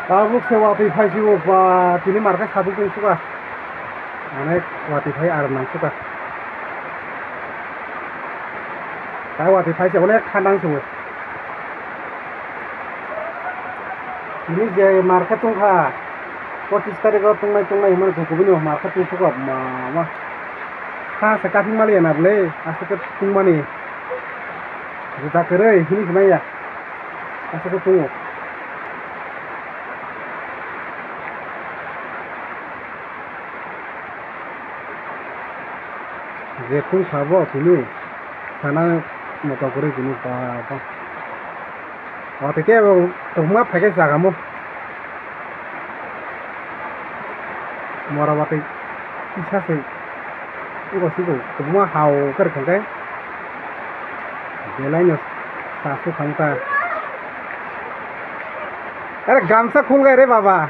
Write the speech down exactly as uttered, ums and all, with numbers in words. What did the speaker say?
Tabuk se watwi phai si o ba, tini market saduk tong suka. Onek watwi phai ar nang suka. Tai watwi phai se onek khandang se o. Tini je market tong kha, pochis tarikh o tongnai tongnai hwnmani kubui no market tong suka ma ma. Ha se kathing mali ya na ble, aswk tongmani. Juta kwrwi hini se manya. Aswk tongo. Je tungkha bo tini sana moto kwrwi tini ba ba. Watwi khe bo tongma phaikhe jaga mo. Mora watwi kisa se ego sigo kwbangma hao khe rwkha khe belai no sa su khamkha. Are gamsa khulgai re baba.